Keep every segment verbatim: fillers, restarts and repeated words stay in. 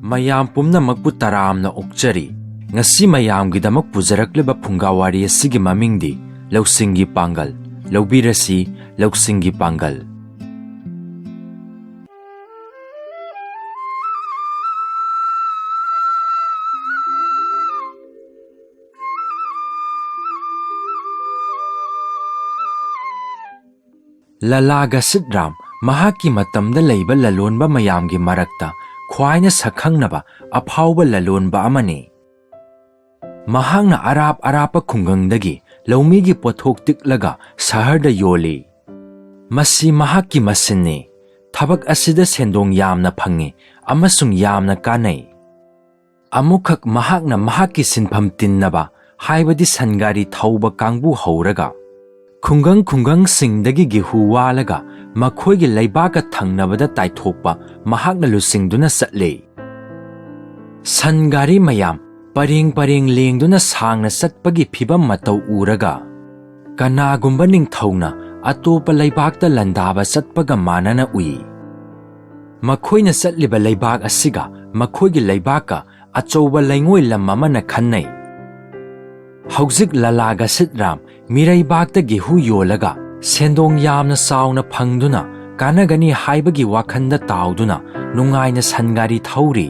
ꯃꯌꯥꯝ ꯄꯨꯝꯅꯃꯛꯄꯨ ꯇꯔꯥꯝꯅ ꯑꯣꯛꯆꯔꯤ꯫ ꯉꯁꯤ ꯃꯌꯥꯝꯒꯤꯗꯃꯛ ꯄꯨꯖꯔꯛꯂꯤꯕ ꯐꯨꯡꯒꯥꯋꯥꯔꯤ ꯑꯁꯤꯒꯤ ꯃꯃꯤꯡꯗꯤ ꯂꯧꯁꯤꯡꯒꯤ ꯄꯥꯡꯒꯜ꯫ ꯂꯧꯕꯤꯔꯁꯤ ꯂꯧꯁꯤꯡꯒꯤ ꯄꯥꯡꯒꯜ꯫ ꯂꯂꯥ ꯘꯁꯤꯠꯔꯥꯝ ꯃꯍꯥꯛꯀꯤ ꯃꯇꯝꯗ ꯂꯩꯕ ꯂꯂꯣꯟꯕ ꯃꯌꯥꯝꯒꯤ ꯃꯔꯛꯇ ꯈ꯭ꯋꯥꯏꯅ ꯁꯛꯈꯪꯅꯕ ꯑꯐꯥꯎꯕ ꯂꯂꯣꯟꯕ ꯑꯃꯅꯤ꯫ ꯃꯍꯥꯛꯅ ꯑꯔꯥꯞ ꯑꯔꯥꯞꯄ ꯈꯨꯡꯒꯪꯗꯒꯤ ꯂꯧꯃꯤꯒꯤ ꯄꯣꯠꯊꯣꯛ ꯇꯤꯛꯂꯒ ꯁꯍꯔꯗ ꯌꯣꯜꯂꯤ꯫ ꯃꯁꯤ ꯃꯍꯥꯛꯀꯤ ꯃꯁꯤꯟꯅꯤ꯫ ꯊꯕꯛ ꯑꯁꯤꯗ ꯁꯦꯟꯗꯣꯡ ꯌꯥꯝꯅ ꯐꯪꯏ ꯑꯃꯁꯨꯡ ꯌꯥꯝꯅ ꯀꯥꯟꯅꯩ꯫ ꯑꯃꯨꯛꯈꯛ ꯃꯍꯥꯛꯅ ꯃꯍꯥꯛꯀꯤ ꯁꯤꯟꯐꯝ ꯇꯤꯟꯅꯕ, ꯍꯥꯏꯕꯗꯤ ꯁꯟ ꯒꯥꯔꯤ ꯊꯧꯕ ꯀꯥꯡꯕꯨ ꯍꯧꯔꯒ, ꯈꯨꯡꯒꯪ ꯈꯨꯡꯒꯪꯁꯤꯡꯗꯒꯤ ꯒꯦꯍꯨ ꯋꯥꯜꯂꯒ ꯃꯈꯣꯏꯒꯤ ꯂꯩꯕꯥꯛꯀ ꯊꯪꯅꯕꯗ ꯇꯥꯏꯊꯣꯛꯄ ꯃꯍꯥꯛꯅ ꯂꯨꯆꯤꯡꯗꯨꯅ ꯆꯠꯂꯤ꯫ ꯁꯟ ꯒꯥꯔꯤ ꯃꯌꯥꯝ ꯄꯔꯦꯡ ꯄꯔꯦꯡ ꯂꯦꯡꯗꯨꯅ ꯁꯥꯡꯅ ꯆꯠꯄꯒꯤ ꯐꯤꯚꯝ ꯃꯇꯧ ꯎꯔꯒ, ꯀꯅꯥꯒꯨꯝꯕ ꯅꯤꯡꯊꯧꯅ ꯑꯇꯣꯞꯄ ꯂꯩꯕꯥꯛꯇ ꯂꯥꯟꯗꯥꯕ ꯆꯠꯄꯒ ꯃꯥꯟꯅꯅ ꯎꯏ꯫ ꯃꯈꯣꯏꯅ ꯆꯠꯂꯤꯕ ꯂꯩꯕꯥꯛ ꯑꯁꯤꯒ ꯃꯈꯣꯏꯒꯤ ꯂꯩꯕꯥꯛꯀ ꯑꯆꯧꯕ ꯂꯩꯉꯣꯏ ꯂꯝ ꯑꯃꯅ ꯈꯟꯅꯩ꯫ ꯍꯧꯖꯤꯛ ꯂꯂꯥ ꯘꯁꯤꯠꯔꯥꯝ ꯃꯤꯔꯩꯕꯥꯛꯇ ꯒꯦꯍꯨ ꯌꯣꯜꯂꯒ ꯁꯦꯟꯗꯣꯡ ꯌꯥꯝꯅ ꯆꯥꯎꯅ ꯐꯪꯗꯨꯅ ꯀꯥꯟꯅꯒꯅꯤ ꯍꯥꯏꯕꯒꯤ ꯋꯥꯈꯜꯗ ꯇꯥꯎꯗꯨꯅ ꯅꯨꯡꯉꯥꯏꯅ ꯁꯟ ꯒꯥꯔꯤ ꯊꯧꯔꯤ꯫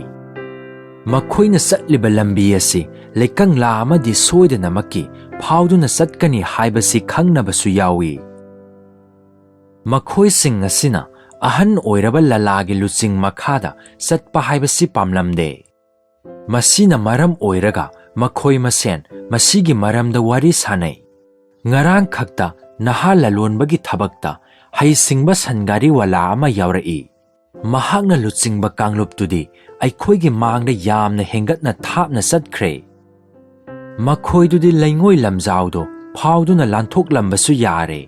ꯃꯈꯣꯏꯅ ꯆꯠꯂꯤꯕ ꯂꯝꯕꯤ ꯑꯁꯤ ꯂꯩꯀꯪꯂꯥ ꯑꯃꯗꯤ ꯁꯣꯏꯗꯅꯃꯛꯀꯤ ꯐꯥꯎꯗꯨꯅ ꯆꯠꯀꯅꯤ ꯍꯥꯏꯕꯁꯤ ꯈꯪꯅꯕꯁꯨ ꯌꯥꯎꯏ꯫ ꯃꯈꯣꯏꯁꯤꯡ ꯑꯁꯤꯅ ꯑꯍꯟ ꯑꯣꯏꯔꯕ ꯂꯂꯥꯒꯤ ꯂꯨꯆꯤꯡ ꯃꯈꯥꯗ ꯆꯠꯄ ꯍꯥꯏꯕꯁꯤ ꯄꯥꯝꯂꯝꯗꯦ꯫ ꯃꯁꯤꯅ ꯃꯔꯝ ꯑꯣꯏꯔꯒ ꯃꯈꯣꯏ ꯃꯁꯦꯟ ꯃꯁꯤꯒꯤ ꯃꯔꯝꯗ ꯋꯥꯔꯤ ꯁꯥꯅꯩ꯫ ꯉꯔꯥꯡ ꯈꯛꯇ ꯅꯍꯥ ꯂꯂꯣꯟꯕꯒꯤ ꯊꯕꯛꯇ ꯍꯩꯁꯤꯡꯕ ꯁꯟ ꯒꯥꯔꯤ ꯋꯥꯂꯥ ꯑꯃ ꯌꯥꯎꯔꯛꯏ꯫ ꯃꯍꯥꯛꯅ ꯂꯨꯆꯤꯡꯕ ꯀꯥꯡꯂꯨꯞꯇꯨꯗꯤ ꯑꯩꯈꯣꯏꯒꯤ ꯃꯥꯡꯗ ꯌꯥꯝꯅ ꯍꯦꯟꯒꯠꯅ ꯊꯥꯞꯅ ꯆꯠꯈ꯭ꯔꯦ꯫ ꯃꯈꯣꯏꯗꯨꯗꯤ ꯂꯩꯉꯣꯏ ꯂꯝꯖꯥꯎꯗꯣ ꯐꯥꯎꯗꯨꯅ ꯂꯥꯟꯊꯣꯛꯂꯝꯕꯁꯨ ꯌꯥꯔꯦ꯫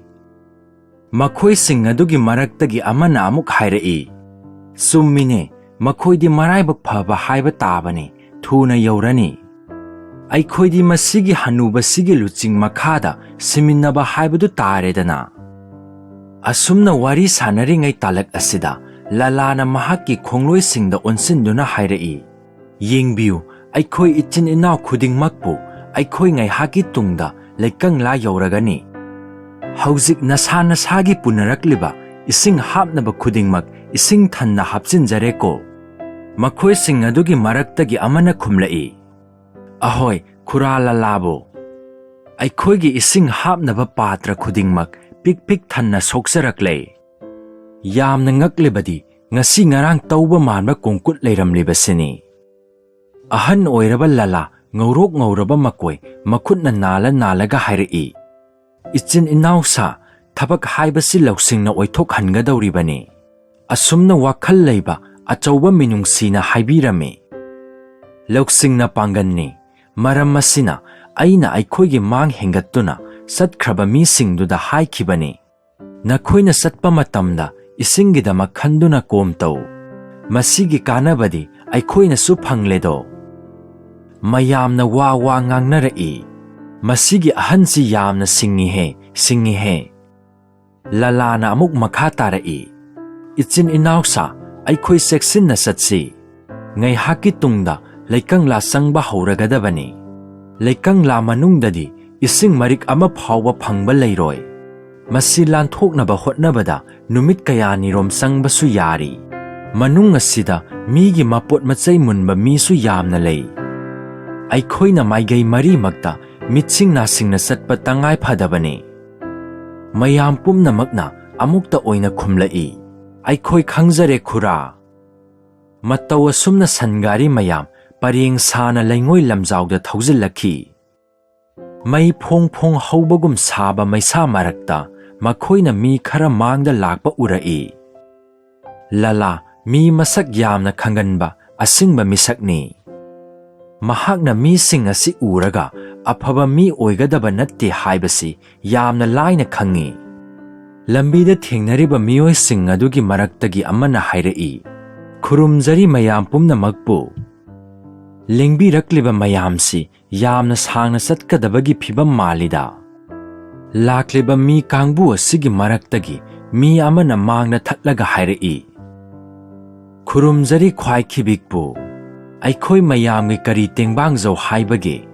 ꯃꯈꯣꯏꯁꯤꯡ ꯑꯗꯨꯒꯤ ꯃꯔꯛꯇꯒꯤ ꯑꯃꯅ ꯑꯃꯨꯛ ꯍꯥꯏꯔꯛꯏ, "ꯆꯨꯝꯃꯤꯅꯦ, ꯃꯈꯣꯏꯗꯤ ꯃꯔꯥꯏꯕꯛ ꯐꯕ ꯍꯥꯏꯕ ꯇꯥꯕꯅꯤ, ꯊꯨꯅ ꯌꯧꯔꯅꯤ꯫ ꯑꯩꯈꯣꯏꯗꯤ ꯃꯁꯤꯒꯤ ꯍꯅꯨꯕꯁꯤꯒꯤ ꯂꯨꯆꯤꯡ ꯃꯈꯥꯗ ꯁꯤꯃꯤꯟꯅꯕ ꯍꯥꯏꯕꯗꯨ ꯇꯥꯔꯦꯗꯅ꯫" ꯑꯁꯨꯝꯅ ꯋꯥꯔꯤ ꯁꯥꯟꯅꯔꯤꯉꯩ ꯇꯥꯂꯛ ꯑꯁꯤꯗ ꯂꯂꯥꯅ ꯃꯍꯥꯛꯀꯤ ꯈꯣꯡꯂꯣꯏꯁꯤꯡꯗ ꯑꯣꯟꯁꯤꯟꯗꯨꯅ ꯍꯥꯏꯔꯛꯏ, "ꯌꯦꯡꯕꯤꯌꯨ, ꯑꯩꯈꯣꯏ ꯏꯆꯤꯟ ꯏꯅꯥꯎ ꯈꯨꯗꯤꯡꯃꯛꯄꯨ ꯑꯩꯈꯣꯏ ꯉꯥꯏꯍꯥꯛꯀꯤ ꯇꯨꯡꯗ ꯂꯩꯀꯪꯂꯥ ꯌꯧꯔꯒꯅꯤ꯫ ꯍꯧꯖꯤꯛ ꯅꯁꯥ ꯅꯁꯥꯒꯤ ꯄꯨꯅꯔꯛꯂꯤꯕ ꯏꯁꯤꯡ ꯍꯥꯞꯅꯕ ꯈꯨꯗꯤꯡꯃꯛ ꯏꯁꯤꯡ ꯊꯟꯅ ꯍꯥꯞꯆꯤꯟꯖꯔꯦꯀꯣ?" ꯃꯈꯣꯏꯁꯤꯡ ꯑꯗꯨꯒꯤ ꯃꯔꯛꯇꯒꯤ ꯑꯃꯅ ꯈꯨꯝꯂꯛꯏ, "ꯑꯍꯣꯏ, ꯈꯨꯔꯥ ꯂꯂꯥꯕꯨ, ꯑꯩꯈꯣꯏꯒꯤ ꯏꯁꯤꯡ ꯍꯥꯞꯅꯕ ꯄꯥꯇ꯭ꯔ ꯈꯨꯗꯤꯡꯃꯛ ꯄꯤꯛ ꯄꯤꯛ ꯊꯟꯅ ꯁꯣꯛꯆꯔꯛꯂꯦ꯫ ꯌꯥꯝꯅ ꯉꯛꯂꯤꯕꯗꯤ ꯉꯁꯤ ꯉꯔꯥꯡ ꯇꯧꯕ ꯃꯥꯟꯕ ꯀꯣꯡꯀꯨꯠ ꯂꯩꯔꯝꯂꯤꯕꯁꯤꯅꯤ꯫" ꯑꯍꯟ ꯑꯣꯏꯔꯕ ꯂꯂꯥ ꯉꯧꯔꯣꯛ ꯉꯧꯔꯕ ꯃꯀꯣꯏ ꯃꯈꯨꯠꯅ ꯅꯥꯜꯂ ꯅꯥꯜꯂꯒ ꯍꯥꯏꯔꯛꯏ, "ꯏꯆꯤꯟ ꯏꯅꯥꯎ ꯁꯥ, ꯊꯕꯛ ꯍꯥꯏꯕꯁꯤ ꯂꯧꯁꯤꯡꯅ ꯑꯣꯏꯊꯣꯛꯍꯟꯒꯗꯧꯔꯤꯕꯅꯤ꯫ ꯑꯁꯨꯝꯅ ꯋꯥꯈꯜ ꯂꯩꯕ ꯑꯆꯧꯕ ꯃꯤꯅꯨꯡꯁꯤꯅ ꯍꯥꯏꯕꯤꯔꯝꯃꯤ꯫ ꯂꯧꯁꯤꯡꯅ ꯄꯥꯡꯒꯜꯅꯤ꯫ ꯃꯔꯝ ꯑꯁꯤꯅ ꯑꯩꯅ ꯑꯩꯈꯣꯏꯒꯤ ꯃꯥꯡ ꯍꯦꯟꯒꯠꯇꯨꯅ ꯆꯠꯈ꯭ꯔꯕ ꯃꯤꯁꯤꯡꯗꯨꯗ ꯍꯥꯏꯈꯤꯕꯅꯤ, ꯅꯈꯣꯏꯅ ꯆꯠꯄ ꯃꯇꯝꯗ ꯏꯁꯤꯡꯒꯤꯗꯃꯛ ꯈꯟꯗꯨꯅ ꯀꯣꯝ ꯇꯧ꯫ ꯃꯁꯤꯒꯤ ꯀꯥꯟꯅꯕꯗꯤ ꯑꯩꯈꯣꯏꯅꯁꯨ ꯐꯪꯂꯦꯗꯣ꯫" ꯃꯌꯥꯝꯅ ꯋꯥ ꯋꯥ ꯉꯥꯡꯅꯔꯛꯏ, "ꯃꯁꯤꯒꯤ ꯑꯍꯟꯁꯤ ꯌꯥꯝꯅ ꯁꯤꯡꯉꯤꯍꯦ, ꯁꯤꯡꯉꯤꯍꯦ꯫" ꯂꯂꯥꯅ ꯑꯃꯨꯛ ꯃꯈꯥ ꯇꯥꯔꯛꯏ, "ꯏꯆꯤꯟ ꯏꯅꯥꯎ ꯁꯥ, ꯑꯩꯈꯣꯏ ꯆꯦꯛꯁꯤꯟꯅ ꯆꯠꯁꯤ꯫ ꯉꯥꯏꯍꯥꯛꯀꯤ ꯇꯨꯡꯗ ꯂꯩꯀꯪꯂꯥ ꯆꯪꯕ ꯍꯧꯔꯒꯗꯕꯅꯤ꯫ ꯂꯩꯀꯪꯂꯥ ꯃꯅꯨꯡꯗꯗꯤ ꯏꯁꯤꯡ ꯃꯔꯤꯛ ꯑꯃ ꯐꯥꯎꯕ ꯐꯪꯕ ꯂꯩꯔꯣꯏ꯫ ꯃꯁꯤ ꯂꯥꯟꯊꯣꯛꯅꯕ ꯍꯣꯠꯅꯕꯗ ꯅꯨꯃꯤꯠ ꯀꯌꯥꯅꯤꯔꯣꯝ ꯆꯪꯕꯁꯨ ꯌꯥꯔꯤ꯫ ꯃꯅꯨꯡ ꯑꯁꯤꯗ ꯃꯤꯒꯤ ꯃꯄꯣꯠ ꯃꯆꯩ ꯃꯨꯟꯕ ꯃꯤꯁꯨ ꯌꯥꯝꯅ ꯂꯩ꯫ ꯑꯩꯈꯣꯏꯅ ꯃꯥꯏꯒꯩ ꯃꯔꯤꯃꯛꯇ ꯃꯤꯠꯁꯤꯡ ꯅꯥꯁꯤꯡꯅ ꯆꯠꯄ ꯇꯉꯥꯏ ꯐꯗꯕꯅꯤ꯫" ꯃꯌꯥꯝ ꯄꯨꯝꯅꯃꯛꯅ ꯑꯃꯨꯛꯇ ꯑꯣꯏꯅ ꯈꯨꯝꯂꯛꯏ, "ꯑꯩꯈꯣꯏ ꯈꯪꯖꯔꯦ ꯈꯨꯔꯥ꯫" ꯃꯇꯧ ꯑꯁꯨꯝꯅ ꯁꯟꯒꯥꯔꯤ ꯃꯌꯥꯝ ꯄꯔꯦꯡ ꯁꯥꯅ ꯂꯩꯉꯣꯏ ꯂꯝꯖꯥꯎꯗ ꯊꯧꯖꯤꯜꯂꯛꯈꯤ꯫ ꯃꯩ ꯐꯣꯡ ꯐꯣꯡ ꯍꯧꯕꯒꯨꯝ ꯁꯥꯕ ꯃꯩꯁꯥ ꯃꯔꯛꯇ ꯃꯈꯣꯏꯅ ꯃꯤ ꯈꯔ ꯃꯥꯡꯗ ꯂꯥꯛꯄ ꯎꯔꯛꯏ꯫ ꯂꯂꯥ, ꯃꯤ ꯃꯁꯛ ꯌꯥꯝꯅ ꯈꯪꯒꯟꯕ ꯑꯁꯤꯡꯕ ꯃꯤꯁꯛꯅꯤ꯫ ꯃꯍꯥꯛꯅ ꯃꯤꯁꯤꯡ ꯑꯁꯤ ꯎꯔꯒ ꯑꯐꯕ ꯃꯤ ꯑꯣꯏꯒꯗꯕ ꯅꯠꯇꯦ ꯍꯥꯏꯕꯁꯤ ꯌꯥꯝꯅ ꯂꯥꯏꯅ ꯈꯪꯏ꯫ ꯂꯝꯕꯤꯗ ꯊꯦꯡꯅꯔꯤꯕ ꯃꯤꯑꯣꯏꯁꯤꯡ ꯑꯗꯨꯒꯤ ꯃꯔꯛꯇꯒꯤ ꯑꯃꯅ ꯍꯥꯏꯔꯛꯏ, "ꯈꯨꯔꯨꯝꯖꯔꯤ ꯃꯌꯥꯝ ꯄꯨꯝꯅꯃꯛꯄꯨ꯫ ꯂꯦꯡꯕꯤꯔꯛꯂꯤꯕ ꯃꯌꯥꯝꯁꯤ ꯌꯥꯝꯅ ꯁꯥꯡꯅ ꯆꯠꯀꯗꯕꯒꯤ ꯐꯤꯕꯝ ꯃꯥꯜꯂꯤꯗ꯫" ꯂꯥꯛꯂꯤꯕ ꯃꯤ ꯀꯥꯡꯕꯨ ꯑꯁꯤꯒꯤ ꯃꯔꯛꯇꯒꯤ ꯃꯤ ꯑꯃꯅ ꯃꯥꯡꯗ ꯊꯠꯂꯒ ꯍꯥꯏꯔꯛꯏ, "ꯈꯨꯔꯨꯝꯖꯔꯤ ꯈ꯭ꯋꯥꯏꯈꯤꯕꯤꯛꯄꯨ꯫ ꯑꯩꯈꯣꯏ ꯃꯌꯥꯝꯒꯤ ꯀꯔꯤ ꯇꯦꯡꯕꯥꯡꯖꯧ ꯍꯥꯏꯕꯒꯦ?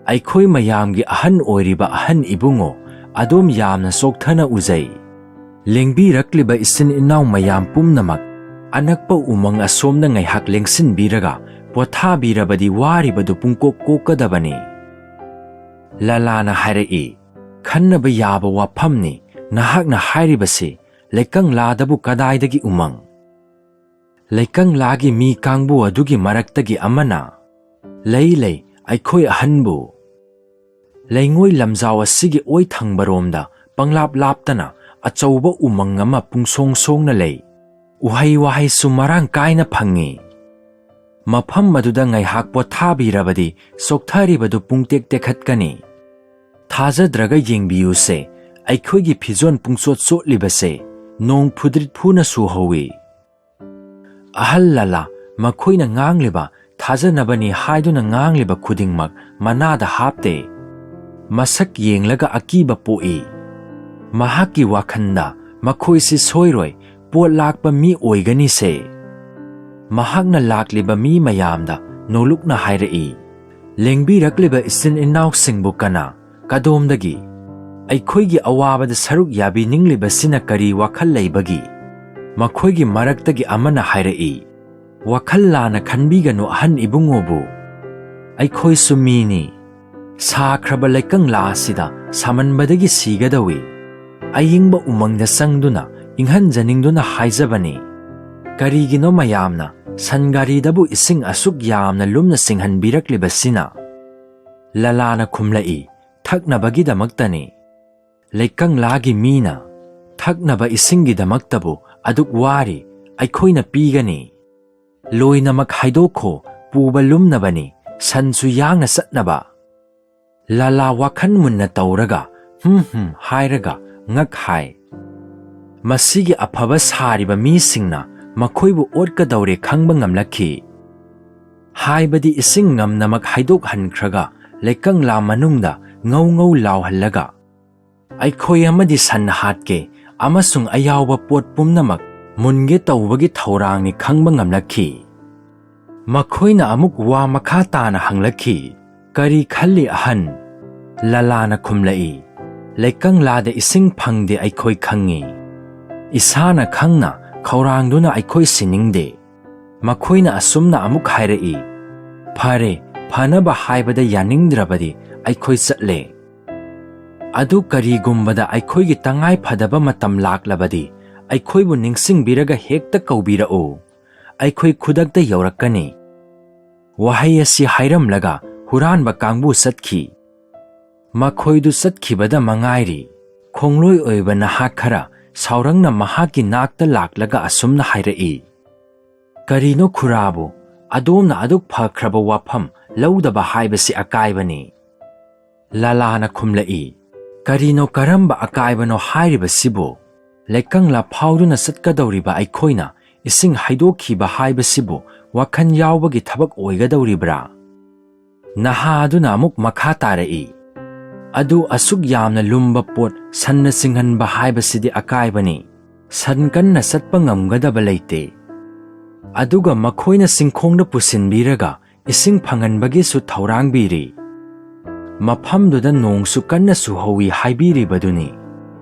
ꯑꯩꯈꯣꯏ ꯃꯌꯥꯝꯒꯤ ꯑꯍꯟ ꯑꯣꯏꯔꯤꯕ ꯑꯍꯟ ꯏꯕꯨꯡꯉꯣ, ꯑꯗꯣꯝ ꯌꯥꯝꯅ ꯆꯣꯛꯊꯅ ꯎꯖꯩ꯫ ꯂꯦꯡꯕꯤꯔꯛꯂꯤꯕ ꯏꯆꯤꯟ ꯏꯅꯥꯎ ꯃꯌꯥꯝ ꯄꯨꯝꯅꯃꯛ, ꯑꯅꯛꯄ ꯎꯃꯪ ꯑꯁꯣꯝꯗ ꯉꯥꯏꯍꯥꯛ ꯂꯦꯡꯁꯤꯟꯕꯤꯔꯒ ꯄꯣꯊꯥꯕꯤꯔꯕꯗꯤ ꯋꯥꯔꯤꯕꯗꯨ ꯄꯨꯡꯀꯣꯛ ꯀꯣꯛꯀꯗꯕꯅꯤ꯫" ꯂꯂꯥꯅ ꯍꯥꯏꯔꯛꯏ, "ꯈꯟꯅꯕ ꯌꯥꯕ ꯋꯥꯐꯝꯅꯤ꯫ ꯅꯍꯥꯛꯅ ꯍꯥꯏꯔꯤꯕꯁꯤ ꯂꯩꯀꯪꯂꯥꯗꯕꯨ ꯀꯗꯥꯏꯗꯒꯤ ꯎꯃꯪ?" ꯂꯩꯀꯪꯂꯥꯒꯤ ꯃꯤ ꯀꯥꯡꯕꯨ ꯑꯗꯨꯒꯤ ꯃꯔꯛꯇꯒꯤ ꯑꯃꯅ, "ꯂꯩ, ꯂꯩ, ꯑꯩꯈꯣꯏ ꯑꯍꯟꯕꯨ꯫ ꯂꯩꯉꯣꯏ ꯂꯝꯖꯥꯎ ꯑꯁꯤꯒꯤ ꯑꯣꯏ ꯊꯪꯕꯔꯣꯝꯗ ꯄꯪꯂꯥꯞ ꯂꯥꯞꯇꯅ ꯑꯆꯧꯕ ꯎꯃꯪ ꯑꯃ ꯄꯨꯡꯁꯣꯡ ꯁꯣꯡꯅ ꯂꯩ꯫ ꯎꯍꯩ ꯋꯥꯍꯩꯁꯨ ꯃꯔꯥꯡ ꯀꯥꯏꯅ ꯐꯪꯉꯤ꯫ ꯃꯐꯝ ꯑꯗꯨꯗ ꯉꯥꯏꯍꯥꯛ ꯄꯣꯊꯥꯕꯤꯔꯕꯗꯤ ꯆꯣꯛꯊꯔꯤꯕꯗꯨ ꯄꯨꯡꯇꯦꯛ ꯇꯦꯛꯈꯠꯀꯅꯤ꯫ ꯊꯥꯖꯗ꯭ꯔꯒ ꯌꯦꯡꯕꯤꯌꯨꯁꯦ, ꯑꯩꯈꯣꯏꯒꯤ ꯐꯤꯖꯣꯜ ꯄꯨꯡꯆꯣꯠ ꯆꯣꯠꯂꯤꯕꯁꯦ ꯅꯣꯡ ꯐꯨꯗ꯭ꯔꯤꯠ ꯐꯨꯅ ꯆꯨꯍꯧꯋꯤ꯫" ꯑꯍꯜ ꯂꯂꯥ, ꯃꯈꯣꯏꯅ ꯉꯥꯡꯂꯤꯕ, ꯊꯥꯖꯅꯕꯅꯤ ꯍꯥꯏꯗꯨꯅ ꯉꯥꯡꯂꯤꯕ ꯈꯨꯗꯤꯡꯃꯛ ꯃꯅꯥꯗ ꯍꯥꯞꯇꯦ꯫ ꯃꯁꯛ ꯌꯦꯡꯂꯒ ꯑꯀꯤꯕ ꯄꯣꯛꯏ꯫ ꯃꯍꯥꯛꯀꯤ ꯋꯥꯈꯜꯗ ꯃꯈꯣꯏꯁꯤ ꯁꯣꯏꯔꯣꯏ, ꯄꯣꯠ ꯂꯥꯛꯄ ꯃꯤ ꯑꯣꯏꯒꯅꯤꯁꯦ꯫ ꯃꯍꯥꯛꯅ ꯂꯥꯛꯂꯤꯕ ꯃꯤ ꯃꯌꯥꯝꯗ ꯅꯣꯂꯨꯛꯅ ꯍꯥꯏꯔꯛꯏ, "ꯂꯦꯡꯕꯤꯔꯛꯂꯤꯕ ꯏꯆꯤꯟ ꯏꯅꯥꯎꯁꯤꯡꯕꯨ ꯀꯅꯥ, ꯀꯗꯣꯝꯗꯒꯤ, ꯑꯩꯈꯣꯏꯒꯤ ꯑꯋꯥꯕꯗ ꯁꯔꯨꯛ ꯌꯥꯕꯤꯅꯤꯡꯂꯤꯕꯁꯤꯅ ꯀꯔꯤ ꯋꯥꯈꯜ ꯂꯩꯕꯒꯤ?" ꯃꯈꯣꯏꯒꯤ ꯃꯔꯛꯇꯒꯤ ꯑꯃꯅ ꯍꯥꯏꯔꯛꯏ, "ꯋꯥꯈꯜ ꯂꯥꯟꯅ ꯈꯟꯕꯤꯒꯅꯨ ꯑꯍꯟ ꯏꯕꯨꯡꯉꯣꯕꯨ꯫ ꯑꯩꯈꯣꯏꯁꯨ ꯃꯤꯅꯤ꯫ ꯁꯥꯈ꯭ꯔꯕ ꯂꯩꯀꯪꯂꯥ ꯑꯁꯤꯗ ꯁꯥꯃꯟꯕꯗꯒꯤ ꯁꯤꯒꯗꯧꯏ꯫ ꯑꯏꯪꯕ ꯎꯃꯪꯗ ꯆꯪꯗꯨꯅ ꯏꯪꯍꯟꯖꯅꯤꯡꯗꯨꯅ ꯍꯥꯏꯖꯕꯅꯤ꯫ ꯀꯔꯤꯒꯤꯅꯣ ꯃꯌꯥꯝꯅ ꯁꯟ ꯒꯥꯔꯤꯗꯕꯨ ꯏꯁꯤꯡ ꯑꯁꯨꯛ ꯌꯥꯝꯅ ꯂꯨꯝꯅ ꯆꯤꯡꯍꯟꯕꯤꯔꯛꯂꯤꯕꯁꯤꯅ?" ꯂꯂꯥꯅ ꯈꯨꯝꯂꯛꯏ, "ꯊꯛꯅꯕꯒꯤꯗꯃꯛꯇꯅꯤ꯫ ꯂꯩꯀꯪꯂꯥꯒꯤ ꯃꯤꯅ ꯊꯛꯅꯕ ꯏꯁꯤꯡꯒꯤꯗꯃꯛꯇꯕꯨ ꯑꯗꯨꯛ ꯋꯥꯔꯤ, ꯑꯩꯈꯣꯏꯅ ꯄꯤꯒꯅꯤ꯫ ꯂꯣꯏꯅꯃꯛ ꯍꯥꯏꯗꯣꯛꯈꯣ, ꯄꯨꯕ ꯂꯨꯝꯅꯕꯅꯤ, ꯁꯟꯁꯨ ꯌꯥꯡꯅ ꯆꯠꯅꯕ꯫" ꯂꯂꯥ ꯋꯥꯈꯜ ꯃꯨꯟꯅ ꯇꯧꯔꯒ ꯍꯨꯝ ꯍꯨꯝ ꯍꯥꯏꯔꯒ ꯉꯛ ꯍꯥꯏ꯫ ꯃꯁꯤꯒꯤ ꯑꯐꯕ ꯁꯥꯔꯤꯕ ꯃꯤꯁꯤꯡꯅ ꯃꯈꯣꯏꯕꯨ ꯑꯣꯠꯀꯗꯧꯔꯦ ꯈꯪꯕ ꯉꯝꯂꯛꯈꯤ꯫ ꯍꯥꯏꯕꯗꯤ ꯏꯁꯤꯡ ꯉꯝꯅꯃꯛ ꯍꯩꯗꯣꯛꯍꯟꯈ꯭ꯔꯒ ꯂꯩꯀꯪꯂꯥ ꯃꯅꯨꯡꯗ ꯉꯧ ꯉꯧ ꯂꯥꯎꯍꯜꯂꯒ, "ꯑꯩꯈꯣꯏ ꯑꯃꯗꯤ ꯁꯟ ꯍꯥꯠꯀꯦ ꯑꯃꯁꯨꯡ ꯑꯌꯥꯎꯕ ꯄꯣꯠ ꯄꯨꯝꯅꯃꯛ ꯃꯨꯟꯒꯦ ꯇꯧꯕꯒꯤ ꯊꯧꯔꯥꯡꯅꯤ ꯈꯪꯕ ꯉꯝꯂꯛꯈꯤ꯫ ꯃꯈꯣꯏꯅ ꯑꯃꯨꯛ ꯋꯥ ꯃꯈꯥ ꯇꯥꯅ ꯍꯪꯂꯛꯈꯤ, "ꯀꯔꯤ ꯈꯜꯂꯤ ꯑꯍꯟ?" ꯂꯂꯥꯅ ꯈꯨꯝꯂꯛꯏ, "ꯂꯩꯀꯪꯂꯥꯗ ꯏꯁꯤꯡ ꯐꯪꯗꯦ ꯑꯩꯈꯣꯏ ꯈꯪꯉꯤ꯫ ꯏꯁꯥꯅ ꯈꯪꯅ ꯈꯧꯔꯥꯡꯗꯨꯅ ꯑꯩꯈꯣꯏ ꯁꯤꯅꯤꯡꯗꯦ꯫" ꯃꯈꯣꯏꯅ ꯑꯁꯨꯝꯅ ꯑꯃꯨꯛ ꯍꯥꯏꯔꯛꯏ, "ꯐꯔꯦ, ꯐꯅꯕ ꯍꯥꯏꯕꯗ ꯌꯥꯅꯤꯡꯗ꯭ꯔꯕꯗꯤ ꯑꯩꯈꯣꯏ ꯆꯠꯂꯦ꯫ ꯑꯗꯨ ꯀꯔꯤꯒꯨꯝꯕꯗ ꯑꯩꯈꯣꯏꯒꯤ ꯇꯉꯥꯏ ꯐꯗꯕ ꯃꯇꯝ ꯂꯥꯛꯂꯕꯗꯤ ꯑꯩꯈꯣꯏꯕꯨ ꯅꯤꯡꯁꯤꯡꯕꯤꯔꯒ ꯍꯦꯛꯇ ꯀꯧꯕꯤꯔꯛꯎ꯫ ꯑꯩꯈꯣꯏ ꯈꯨꯗꯛꯇ ꯌꯧꯔꯛꯀꯅꯤ꯫" ꯋꯥꯍꯩ ꯑꯁꯤ ꯍꯥꯏꯔꯝꯂꯒ ꯍꯨꯔꯥꯟꯕ ꯀꯥꯡꯕꯨ ꯆꯠꯈꯤ꯫ ꯃꯈꯣꯏꯗꯨ ꯆꯠꯈꯤꯕꯗ ꯃꯉꯥꯏꯔꯤ꯫ ꯈꯣꯡꯂꯣꯏ ꯑꯣꯏꯕ ꯅꯍꯥ ꯈꯔ ꯁꯥꯎꯔꯪꯅ ꯃꯍꯥꯛꯀꯤ ꯅꯥꯛꯇ ꯂꯥꯛꯂꯒ ꯑꯁꯨꯝꯅ ꯍꯥꯏꯔꯛꯏ, "ꯀꯔꯤꯅꯣ ꯈꯨꯔꯥꯕꯨ? ꯑꯗꯣꯝꯅ ꯑꯗꯨꯛ ꯐꯈ꯭ꯔꯕ ꯋꯥꯐꯝ ꯂꯧꯗꯕ ꯍꯥꯏꯕꯁꯤ ꯑꯀꯥꯏꯕꯅꯤ꯫" ꯂꯂꯥꯅ ꯈꯨꯝꯂꯛꯏ, "ꯀꯔꯤꯅꯣ, ꯀꯔꯝꯕ ꯑꯀꯥꯏꯕꯅꯣ ꯍꯥꯏꯔꯤꯕꯁꯤꯕꯨ? ꯂꯩꯀꯪꯂꯥ ꯐꯥꯎꯗꯨꯅ ꯆꯠꯀꯗꯧꯔꯤꯕ ꯑꯩꯈꯣꯏꯅ ꯏꯁꯤꯡ ꯍꯩꯗꯣꯛꯈꯤꯕ ꯍꯥꯏꯕꯁꯤꯕꯨ ꯋꯥꯈꯜ ꯌꯥꯎꯕꯒꯤ ꯊꯕꯛ ꯑꯣꯏꯒꯗꯧꯔꯤꯕ꯭ꯔꯥ?" ꯅꯍꯥ ꯑꯗꯨꯅ ꯑꯃꯨꯛ ꯃꯈꯥ ꯇꯥꯔꯛꯏ, "ꯑꯗꯨ ꯑꯁꯨꯛ ꯌꯥꯝꯅ ꯂꯨꯝꯕ ꯄꯣꯠ ꯁꯟꯅ ꯆꯤꯡꯍꯟꯕ ꯍꯥꯏꯕꯁꯤꯗꯤ ꯑꯀꯥꯏꯕꯅꯤ꯫ ꯁꯟ ꯀꯟꯅ ꯆꯠꯄ ꯉꯝꯒꯗꯕ ꯂꯩꯇꯦ꯫ ꯑꯗꯨꯒ ꯃꯈꯣꯏꯅ ꯆꯤꯡꯈꯣꯡꯗ ꯄꯨꯁꯤꯟꯕꯤꯔꯒ ꯏꯁꯤꯡ ꯐꯪꯍꯟꯕꯒꯤꯁꯨ ꯊꯧꯔꯥꯡꯕꯤꯔꯤ꯫ ꯃꯐꯝꯗꯨꯗ ꯅꯣꯡꯁꯨ ꯀꯟꯅ ꯆꯨꯍꯧꯋꯤ ꯍꯥꯏꯕꯤꯔꯤꯕꯗꯨꯅꯤ꯫"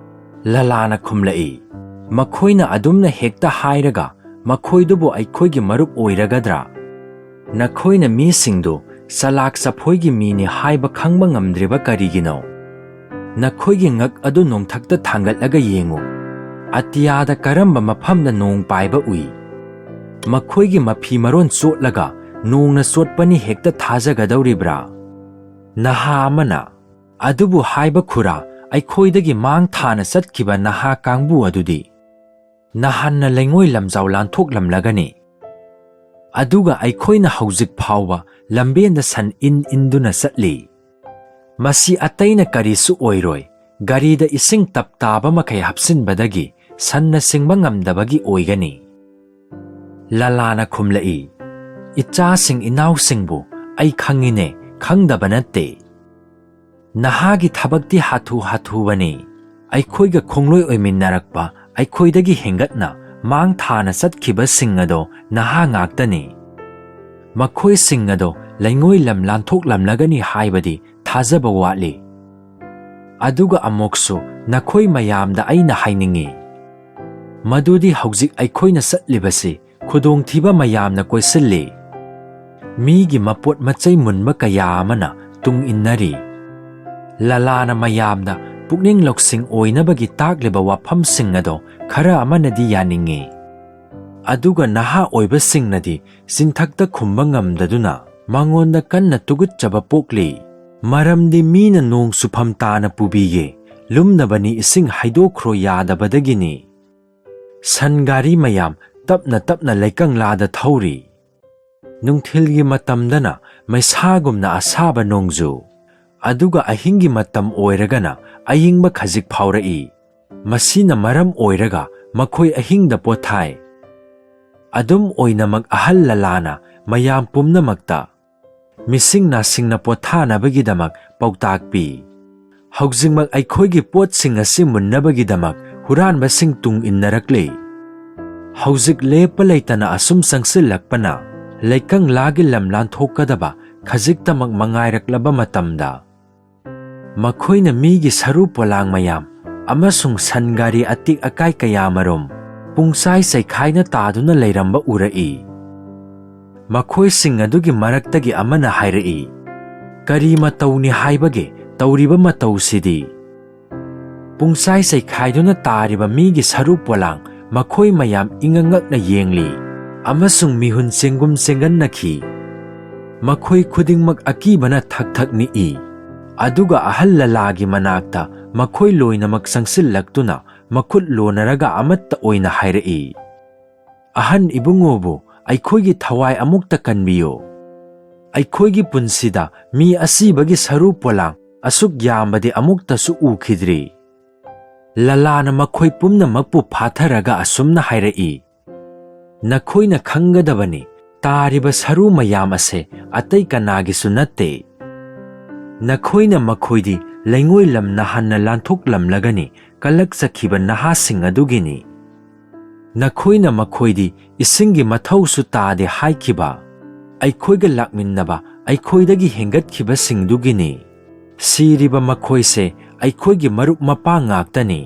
ꯂꯂꯥꯅ ꯈꯨꯝꯂꯛꯏ, "ꯃꯈꯣꯏꯅ ꯑꯗꯨꯝꯅ ꯍꯦꯛꯇ ꯍꯥꯏꯔꯒ ꯃꯈꯣꯏꯗꯨꯕꯨ ꯑꯩꯈꯣꯏꯒꯤ ꯃꯔꯨꯞ ꯑꯣꯏꯔꯒꯗ꯭ꯔꯥ? ꯅꯈꯣꯏꯅ ꯃꯤꯁꯤꯡꯗꯨ ꯆꯂꯥꯛ ꯆꯐꯣꯏꯒꯤ ꯃꯤꯅꯤ ꯍꯥꯏꯕ ꯈꯪꯕ ꯉꯝꯗ꯭ꯔꯤꯕ ꯀꯔꯤꯒꯤꯅꯣ? ꯅꯈꯣꯏꯒꯤ ꯉꯛ ꯑꯗꯨ ꯅꯣꯡꯊꯛꯇ ꯊꯥꯡꯒꯠꯂꯒ ꯌꯦꯡꯉꯨ꯫ ꯑꯇꯤꯌꯥꯗ ꯀꯔꯝꯕ ꯃꯐꯝꯗ ꯅꯣꯡ ꯄꯥꯏꯕ ꯎꯏ? ꯃꯈꯣꯏꯒꯤ ꯃꯐꯤ ꯃꯔꯣꯟ ꯆꯣꯠꯂꯒ ꯅꯣꯡꯅ ꯆꯣꯠꯄꯅꯤ ꯍꯦꯛꯇ ꯊꯥꯖꯒꯗꯧꯔꯤꯕ꯭ꯔꯥ?" ꯅꯍꯥ ꯑꯃꯅ, "ꯑꯗꯨꯕꯨ ꯍꯥꯏꯕ ꯈꯨꯔꯥ, ꯑꯩꯈꯣꯏꯗꯒꯤ ꯃꯥꯡ ꯊꯥꯅ ꯆꯠꯈꯤꯕ ꯅꯍꯥ ꯀꯥꯡꯕꯨ ꯑꯗꯨꯗꯤ ꯅꯍꯥꯟꯅ ꯂꯩꯉꯣꯏ ꯂꯝꯖꯥꯎ ꯂꯥꯟꯊꯣꯛꯂꯝꯂꯒꯅꯤ꯫ ꯑꯗꯨꯒ ꯑꯩꯈꯣꯏꯅ ꯍꯧꯖꯤꯛ ꯐꯥꯎꯕ ꯂꯝꯕꯦꯟꯗ ꯁꯟ ꯏꯟ ꯏꯟꯗꯨꯅ ꯆꯠꯂꯤ꯫ ꯃꯁꯤ ꯑꯇꯩꯅ ꯀꯔꯤꯁꯨ ꯑꯣꯏꯔꯣꯏ, ꯒꯥꯔꯤꯗ ꯏꯁꯤꯡ ꯇꯞ ꯇꯥꯕ ꯃꯈꯩ ꯍꯥꯞꯆꯤꯟꯕꯗꯒꯤ ꯁꯟꯅ ꯆꯤꯡꯕ ꯉꯝꯗꯕꯒꯤ ꯑꯣꯏꯒꯅꯤ꯫" ꯂꯂꯥꯅ ꯈꯨꯝꯂꯛꯏ, "ꯏꯆꯥꯁꯤꯡ ꯏꯅꯥꯎꯁꯤꯡꯕꯨ ꯑꯩ ꯈꯪꯉꯤꯅꯦ, ꯈꯪꯗꯕ ꯅꯠꯇꯦ꯫ ꯅꯍꯥꯒꯤ ꯊꯕꯛꯇꯤ ꯍꯥꯊꯨ ꯍꯥꯊꯨꯕꯅꯤ꯫ ꯑꯩꯈꯣꯏꯒ ꯈꯣꯡꯂꯣꯏ ꯑꯣꯏꯃꯤꯟꯅꯔꯛꯄ ꯑꯩꯈꯣꯏꯗꯒꯤ ꯍꯦꯟꯒꯠꯅ ꯃꯥꯡ ꯊꯥꯅ ꯆꯠꯈꯤꯕꯁꯤꯡ ꯑꯗꯣ ꯅꯍꯥ ꯉꯥꯛꯇꯅꯤ꯫ ꯃꯈꯣꯏꯁꯤꯡ ꯑꯗꯣ ꯂꯩꯉꯣꯏ ꯂꯝ ꯂꯥꯟꯊꯣꯛꯂꯝꯂꯒꯅꯤ ꯍꯥꯏꯕꯗꯤ ꯊꯥꯖꯕ ꯋꯥꯠꯂꯤ꯫ ꯑꯗꯨꯒ ꯑꯃꯨꯛꯁꯨ ꯅꯈꯣꯏ ꯃꯌꯥꯝꯗ ꯑꯩꯅ ꯍꯥꯏꯅꯤꯡꯏ, ꯃꯗꯨꯗꯤ ꯍꯧꯖꯤꯛ ꯑꯩꯈꯣꯏꯅ ꯆꯠꯂꯤꯕꯁꯤ ꯈꯨꯗꯣꯡꯊꯤꯕ ꯃꯌꯥꯝꯅ ꯀꯣꯏꯁꯤꯜꯂꯤ꯫ ꯃꯤꯒꯤ ꯃꯄꯣꯠ ꯃꯆꯩ ꯃꯨꯟꯕ ꯀꯌꯥ ꯑꯃꯅ ꯇꯨꯡ ꯏꯟꯅꯔꯤ꯫ ꯂꯂꯥꯅ ꯃꯌꯥꯝꯗ ꯄꯨꯛꯅꯤꯡ ꯂꯧꯁꯤꯡ ꯑꯣꯏꯅꯕꯒꯤ ꯇꯥꯛꯂꯤꯕ ꯋꯥꯐꯝꯁꯤꯡ ꯑꯗꯣ ꯈꯔ ꯑꯃꯅꯗꯤ ꯌꯥꯅꯤꯡꯏ꯫ ꯑꯗꯨꯒ ꯅꯍꯥ ꯑꯣꯏꯕꯁꯤꯡꯅꯗꯤ ꯆꯤꯟꯊꯛꯇ ꯈꯨꯝꯕ ꯉꯝꯗꯗꯨꯅ ꯃꯉꯣꯟꯗ ꯀꯟꯅ ꯇꯨꯒꯠꯆꯕ ꯄꯣꯛꯂꯤ꯫ ꯃꯔꯝꯗꯤ ꯃꯤꯅ ꯅꯣꯡ ꯆꯨꯐꯝ ꯇꯥꯅ ꯄꯨꯕꯤꯒꯦ, ꯂꯨꯝꯅꯕꯅꯤ ꯏꯁꯤꯡ ꯍꯩꯗꯣꯛꯈ꯭ꯔꯣ ꯌꯥꯗꯕꯗꯒꯤꯅꯤ꯫ ꯁꯟ ꯒꯥꯔꯤ ꯃꯌꯥꯝ ꯇꯞꯅ ꯇꯞꯅ ꯂꯩꯀꯪꯂꯥꯗ ꯊꯧꯔꯤ꯫ ꯅꯨꯡꯊꯤꯜꯒꯤ ꯃꯇꯝꯗꯅ ꯃꯩꯁꯥꯒꯨꯝꯅ ꯑꯁꯥꯕ ꯅꯣꯡꯖꯨ, ꯑꯗꯨꯒ ꯑꯍꯤꯡꯒꯤ ꯃꯇꯝ ꯑꯣꯏꯔꯒꯅ ꯑꯏꯪꯕ ꯈꯖꯤꯛ ꯐꯥꯎꯔꯛꯏ꯫ ꯃꯁꯤꯅ ꯃꯔꯝ ꯑꯣꯏꯔꯒ ꯃꯈꯣꯏ ꯑꯍꯤꯡꯗ ꯄꯣꯊꯥꯏ꯫ ꯑꯗꯨꯝ ꯑꯣꯏꯅꯃꯛ ꯑꯍꯜ ꯂꯂꯥꯅ ꯃꯌꯥꯝ ꯄꯨꯝꯅꯃꯛꯇ ꯃꯤꯁꯤꯡ ꯅꯥꯁꯤꯡꯅ ꯄꯣꯊꯥꯅꯕꯒꯤꯗꯃꯛ ꯄꯥꯎꯇꯥꯛ ꯄꯤ꯫ ꯍꯧꯖꯤꯛꯃꯛ ꯑꯩꯈꯣꯏꯒꯤ ꯄꯣꯠꯁꯤꯡ ꯑꯁꯤ ꯃꯨꯟꯅꯕꯒꯤꯗꯃꯛ ꯍꯨꯔꯥꯟꯕꯁꯤꯡ ꯇꯨꯡ ꯏꯟꯅꯔꯛꯂꯤ꯫ ꯍꯧꯖꯤꯛ ꯂꯦꯞꯄ ꯂꯩꯇꯅ ꯑꯁꯨꯝ ꯆꯪꯁꯤꯜꯂꯛꯄꯅ ꯂꯩꯀꯪꯂꯥꯒꯤ ꯂꯝ ꯂꯥꯟꯊꯣꯛꯀꯗꯕ ꯈꯖꯤꯛꯇꯃꯛ ꯃꯉꯥꯏꯔꯛꯂꯕ ꯃꯇꯝꯗ, ꯃꯈꯣꯏꯅ ꯃꯤꯒꯤ ꯁꯔꯨ ꯄꯣꯂꯥꯡ ꯃꯌꯥꯝ ꯑꯃꯁꯨꯡ ꯁꯟ ꯒꯥꯔꯤ ꯑꯇꯦꯛ ꯑꯀꯥꯏ ꯀꯌꯥꯃꯔꯨꯝ ꯄꯨꯡꯆꯥꯏ ꯆꯩꯈꯥꯏꯅ ꯇꯥꯗꯨꯅ ꯂꯩꯔꯝꯕ ꯎꯔꯛꯏ꯫ ꯃꯈꯣꯏꯁꯤꯡ ꯑꯗꯨꯒꯤ ꯃꯔꯛꯇꯒꯤ ꯑꯃꯅ ꯍꯥꯏꯔꯛꯏ, "ꯀꯔꯤ ꯃꯇꯧꯅꯤ ꯍꯥꯏꯕꯒꯦ ꯇꯧꯔꯤꯕ ꯃꯇꯧꯁꯤꯗꯤ?" ꯄꯨꯡꯆꯥꯏ ꯆꯩꯈꯥꯏꯗꯨꯅ ꯇꯥꯔꯤꯕ ꯃꯤꯒꯤ ꯁꯔꯨ ꯄꯣꯂꯥꯡ ꯃꯈꯣꯏ ꯃꯌꯥꯝ ꯏꯉꯛ ꯉꯛꯅ ꯌꯦꯡꯂꯤ ꯑꯃꯁꯨꯡ ꯃꯤꯍꯨꯟ ꯆꯦꯡꯒꯨꯝ ꯆꯦꯡꯒꯟꯅꯈꯤ꯫ ꯃꯈꯣꯏ ꯈꯨꯗꯤꯡꯃꯛ ꯑꯀꯤꯕꯅ ꯊꯛ ꯊꯛ ꯅꯤꯛꯏ꯫ ꯑꯗꯨꯒ ꯑꯍꯜ ꯂꯂꯥꯒꯤ ꯃꯅꯥꯛꯇ ꯃꯈꯣꯏ ꯂꯣꯏꯅꯃꯛ ꯆꯪꯁꯤꯜꯂꯛꯇꯨꯅ ꯃꯈꯨꯠ ꯂꯣꯟꯅꯔꯒ ꯑꯃꯠꯇ ꯑꯣꯏꯅ ꯍꯥꯏꯔꯛꯏ, "ꯑꯍꯟ ꯏꯕꯨꯡꯉꯣꯕꯨ ꯑꯩꯈꯣꯏꯒꯤ ꯊꯋꯥꯏ ꯑꯃꯨꯛꯇ ꯀꯟꯕꯤꯌꯨ꯫ ꯑꯩꯈꯣꯏꯒꯤ ꯄꯨꯟꯁꯤꯗ ꯃꯤ ꯑꯁꯤꯕꯒꯤ ꯁꯔꯨ ꯄꯣꯂꯥꯡ ꯑꯁꯨꯛ ꯌꯥꯝꯕꯗꯤ ꯑꯃꯨꯛꯇꯁꯨ ꯎꯈꯤꯗ꯭ꯔꯤ꯫" ꯂꯂꯥꯅ ꯃꯈꯣꯏ ꯄꯨꯝꯅꯃꯛꯄꯨ ꯐꯥꯊꯔꯒ ꯑꯁꯨꯝꯅ ꯍꯥꯏꯔꯛꯏ, "ꯅꯈꯣꯏꯅ ꯈꯪꯒꯗꯕꯅꯤ, ꯇꯥꯔꯤꯕ ꯁꯔꯨ ꯃꯌꯥꯝ ꯑꯁꯦ ꯑꯇꯩ ꯀꯅꯥꯒꯤꯁꯨ ꯅꯠꯇꯦ꯫ ꯅꯈꯣꯏꯅ ꯃꯈꯣꯏꯗꯤ ꯂꯩꯉꯣꯏ ꯂꯝ ꯅꯍꯥꯟꯅ ꯂꯥꯟꯊꯣꯛꯂꯝꯂꯒꯅꯤ ꯀꯜꯂꯛꯆꯈꯤꯕ ꯅꯍꯥꯁꯤꯡ ꯑꯗꯨꯒꯤꯅꯤ꯫ ꯅꯈꯣꯏꯅ ꯃꯈꯣꯏꯗꯤ ꯏꯁꯤꯡꯒꯤ ꯃꯊꯧꯁꯨ ꯇꯥꯗꯦ ꯍꯥꯏꯈꯤꯕ ꯑꯩꯈꯣꯏꯒ ꯂꯥꯛꯃꯤꯟꯅꯕ ꯑꯩꯈꯣꯏꯗꯒꯤ ꯍꯦꯟꯒꯠꯈꯤꯕꯁꯤꯡꯗꯨꯒꯤꯅꯤ꯫ ꯁꯤꯔꯤꯕ ꯃꯈꯣꯏꯁꯦ ꯑꯩꯈꯣꯏꯒꯤ ꯃꯔꯨꯞ ꯃꯄꯥꯡ ꯉꯥꯛꯇꯅꯤ꯫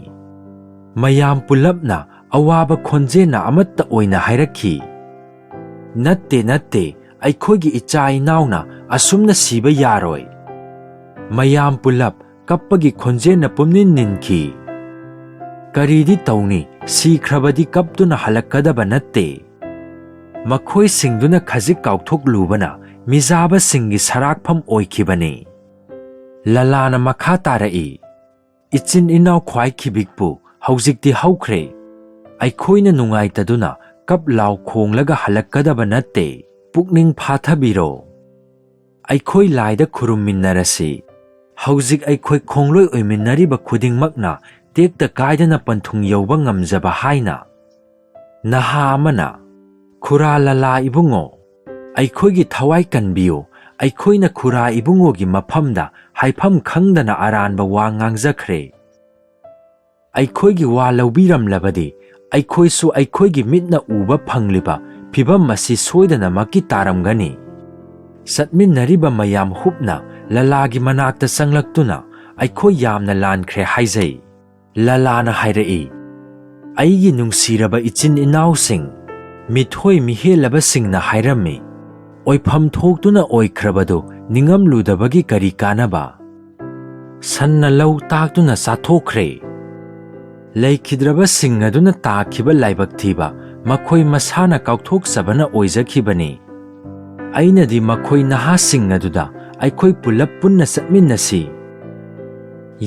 ꯃꯌꯥꯝ ꯄꯨꯂꯞꯅ ꯑꯋꯥꯕ ꯈꯣꯟꯖꯦꯜꯅ ꯑꯃꯠꯇ ꯑꯣꯏꯅ ꯍꯥꯏꯔꯛꯈꯤ, "ꯅꯠꯇꯦ, ꯅꯠꯇꯦ, ꯑꯩꯈꯣꯏꯒꯤ ꯏꯆꯥ ꯏꯅꯥꯎꯅ ꯑꯁꯨꯝꯅ ꯁꯤꯕ ꯌꯥꯔꯣꯏ"꯫ ꯃꯌꯥꯝ ꯄꯨꯂꯞ ꯀꯞꯄꯒꯤ ꯈꯣꯟꯖꯦꯜꯅ ꯄꯨꯝꯅꯤꯟ ꯅꯤꯟꯈꯤ꯫ ꯀꯔꯤꯗꯤ ꯇꯧꯅꯤ, ꯁꯤꯈ꯭ꯔꯕꯗꯤ ꯀꯞꯇꯨꯅ ꯍꯜꯂꯛꯀꯗꯕ ꯅꯠꯇꯦ꯫ ꯃꯈꯣꯏꯁꯤꯡꯗꯨꯅ ꯈꯖꯤꯛ ꯀꯥꯎꯊꯣꯛꯂꯨꯕꯅ ꯃꯤꯖꯥꯕꯁꯤꯡꯒꯤ ꯁꯔꯥꯛꯐꯝ ꯑꯣꯏꯈꯤꯕꯅꯤ꯫ ꯂꯂꯥꯅ ꯃꯈꯥ ꯇꯥꯔꯛꯏ, "ꯏꯆꯤꯟ ꯏꯅꯥꯎ ꯈ꯭ꯋꯥꯏ ꯈꯤꯕꯤꯛꯄꯨ ꯍꯧꯖꯤꯛꯇꯤ ꯍꯧꯈ꯭ꯔꯦ꯫ ꯑꯩꯈꯣꯏꯅ ꯅꯨꯡꯉꯥꯏꯇꯗꯨꯅ ꯀꯞ ꯂꯥꯎ ꯈꯣꯡꯂꯒ ꯍꯜꯂꯛꯀꯗꯕ ꯅꯠꯇꯦ꯫ ꯄꯨꯛꯅꯤꯡ ꯐꯥꯊꯕꯤꯔꯣ꯫ ꯑꯩꯈꯣꯏ ꯂꯥꯏꯗ ꯈꯨꯔꯨꯝꯃꯤꯟꯅꯔꯁꯤ꯫ ꯍꯧꯖꯤꯛ ꯑꯩꯈꯣꯏ ꯈꯣꯡꯂꯣꯏ ꯑꯣꯏꯃꯤꯟꯅꯔꯤꯕ ꯈꯨꯗꯤꯡꯃꯛꯅ ꯇꯦꯛꯇ ꯀꯥꯏꯗꯅ ꯄꯟꯊꯨꯡ ꯌꯧꯕ ꯉꯝꯖꯕ ꯍꯥꯏꯅ"꯫ ꯅꯍꯥ ꯑꯃꯅ, "ꯈꯨꯔꯥ ꯂꯂꯥ ꯏꯕꯨꯡꯉꯣ, ꯑꯩꯈꯣꯏꯒꯤ ꯊꯋꯥꯏ ꯀꯟꯕꯤꯌꯨ, ꯑꯩꯈꯣꯏꯅ ꯈꯨꯔꯥ ꯏꯕꯨꯡꯉꯣꯒꯤ ꯃꯐꯝꯗ ꯍꯥꯏꯐꯝ ꯈꯪꯗꯅ ꯑꯔꯥꯟꯕ ꯋꯥ ꯉꯥꯡꯖꯈ꯭ꯔꯦ꯫ ꯑꯩꯈꯣꯏꯒꯤ ꯋꯥ ꯂꯧꯕꯤꯔꯝꯂꯕꯗꯤ ꯑꯩꯈꯣꯏꯁꯨ ꯑꯩꯈꯣꯏꯒꯤ ꯃꯤꯠꯅ ꯎꯕ ꯐꯪꯂꯤꯕ ꯐꯤꯚꯝ ꯑꯁꯤ ꯁꯣꯏꯗꯅꯃꯛꯀꯤ ꯇꯥꯔꯝꯒꯅꯤ"꯫ ꯆꯠꯃꯤꯟꯅꯔꯤꯕ ꯃꯌꯥꯝ ꯍꯨꯞꯅ ꯂꯂꯥꯒꯤ ꯃꯅꯥꯛꯇ ꯆꯪꯂꯛꯇꯨꯅ, "ꯑꯩꯈꯣꯏ ꯌꯥꯝꯅ ꯂꯥꯟꯈ꯭ꯔꯦ ꯍꯥꯏꯖꯩ"꯫ ꯂꯂꯥꯅ ꯍꯥꯏꯔꯛꯏ, "ꯑꯩꯒꯤ ꯅꯨꯡꯁꯤꯔꯕ ꯏꯆꯤꯟ ꯏꯅꯥꯎꯁꯤꯡ, ꯃꯤꯊꯣꯏ ꯃꯤꯍꯦꯜꯂꯕꯁꯤꯡꯅ ꯍꯥꯏꯔꯝꯃꯤ, 'ꯑꯣꯏꯐꯝ ꯊꯣꯛꯇꯨꯅ ꯑꯣꯏꯈ꯭ꯔꯕꯗꯨ ꯅꯤꯡꯉꯝꯂꯨꯗꯕꯒꯤ ꯀꯔꯤ ꯀꯥꯟꯅꯕ? ꯁꯟꯅ ꯂꯧ ꯇꯥꯛꯇꯨꯅ ꯆꯥꯊꯣꯛꯈ꯭ꯔꯦ꯫ ꯂꯩꯈꯤꯗ꯭ꯔꯕꯁꯤꯡ ꯑꯗꯨꯅ ꯇꯥꯈꯤꯕ ꯂꯥꯏꯕꯛ ꯊꯤꯕ ꯃꯈꯣꯏ ꯃꯁꯥꯅ ꯀꯥꯎꯊꯣꯛꯆꯕꯅ ꯑꯣꯏꯖꯈꯤꯕꯅꯤ꯫ ꯑꯩꯅꯗꯤ ꯃꯈꯣꯏ ꯅꯍꯥꯁꯤꯡ ꯑꯗꯨꯗ ꯑꯩꯈꯣꯏ ꯄꯨꯂꯞ ꯄꯨꯟꯅ ꯆꯠꯃꯤꯟꯅꯁꯤ꯫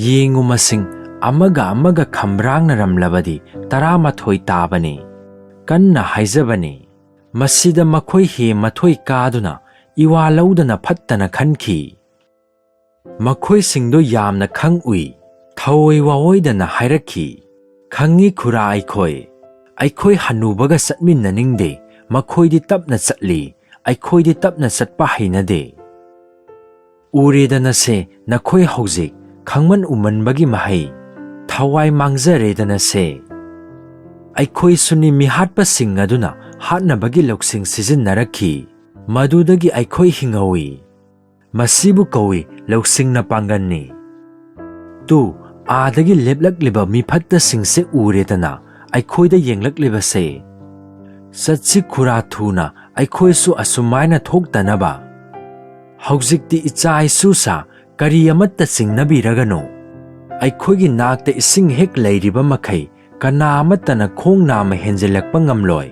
ꯌꯦꯡꯉꯨ, ꯃꯁꯤꯡ ꯑꯃꯒ ꯑꯃꯒ ꯈꯝꯕ꯭ꯔꯥꯡꯅꯔꯝꯂꯕꯗꯤ ꯇꯔꯥꯃꯥꯊꯣꯏ ꯇꯥꯕꯅꯤ' ꯀꯟꯅ ꯍꯥꯏꯖꯕꯅꯤ꯫ ꯃꯁꯤꯗ ꯃꯈꯣꯏ ꯍꯦ ꯃꯊꯣꯏ ꯀꯥꯗꯨꯅ ꯏꯋꯥ ꯂꯧꯗꯅ ꯐꯠꯇꯅ ꯈꯟꯈꯤ꯫ ꯃꯈꯣꯏꯁꯤꯡꯗꯣ ꯌꯥꯝꯅ ꯈꯪ ꯎꯏ, ꯊꯑꯣꯏ ꯋꯥꯑꯣꯏꯗꯅ ꯍꯥꯏꯔꯛꯈꯤ, "ꯈꯪꯉꯤ ꯈꯨꯔꯥ, ꯑꯩꯈꯣꯏ, ꯑꯩꯈꯣꯏ ꯍꯅꯨꯕꯒ ꯆꯠꯃꯤꯟꯅꯅꯤꯡꯗꯦ, ꯃꯈꯣꯏꯗꯤ ꯇꯞꯅ ꯆꯠꯂꯤ, ꯑꯩꯈꯣꯏꯗꯤ ꯇꯞꯅ ꯆꯠꯄ ꯍꯩꯅꯗꯦ꯫ ꯎꯔꯦꯗꯅꯁꯦ ꯅꯈꯣꯏ ꯍꯧꯖꯤꯛ ꯈꯪꯃꯟ ꯎꯃꯟꯕꯒꯤ ꯃꯍꯩ, ꯊꯋꯥꯏ ꯃꯥꯡꯖꯔꯦꯗꯅꯁꯦ"꯫ ꯑꯩꯈꯣꯏꯁꯨꯅꯤ ꯃꯤꯍꯥꯠꯄꯁꯤꯡ ꯑꯗꯨꯅ ꯍꯥꯠꯅꯕꯒꯤ ꯂꯧꯁꯤꯡ ꯁꯤꯖꯤꯟꯅꯔꯛꯈꯤ꯫ ꯃꯗꯨꯗꯒꯤ ꯑꯩꯈꯣꯏ ꯍꯤꯡꯍꯧꯏ꯫ ꯃꯁꯤꯕꯨ ꯀꯧꯏ ꯂꯧꯁꯤꯡꯅ ꯄꯥꯡꯒꯟꯅꯤ꯫ ꯇꯨ, ꯑꯥꯗꯒꯤ ꯂꯦꯞꯂꯛꯂꯤꯕ ꯃꯤꯐꯠꯇꯁꯤꯡꯁꯦ ꯎꯔꯦꯗꯅ ꯑꯩꯈꯣꯏꯗ ꯌꯦꯡꯂꯛꯂꯤꯕꯁꯦ꯫ ꯆꯠꯁꯤ ꯈꯨꯔꯥ ꯊꯨꯅ ꯑꯩꯈꯣꯏꯁꯨ ꯑꯁꯨꯃꯥꯏꯅ ꯊꯣꯛꯇꯅꯕ꯫ ꯍꯧꯖꯤꯛꯇꯤ ꯏꯆꯥ ꯏꯁꯨꯁꯥ ꯀꯔꯤ ꯑꯃꯠꯇ ꯆꯤꯡꯅꯕꯤꯔꯒꯅꯨ꯫ ꯑꯩꯈꯣꯏꯒꯤ ꯅꯥꯛꯇ ꯏꯁꯤꯡ ꯍꯦꯛ ꯂꯩꯔꯤꯕ ꯃꯈꯩ ꯀꯅꯥ ꯑꯃꯠꯇꯅ ꯈꯣꯡ ꯅꯥꯝꯃ ꯍꯦꯟꯖꯤꯜꯂꯛꯄ ꯉꯝꯂꯣꯏ꯫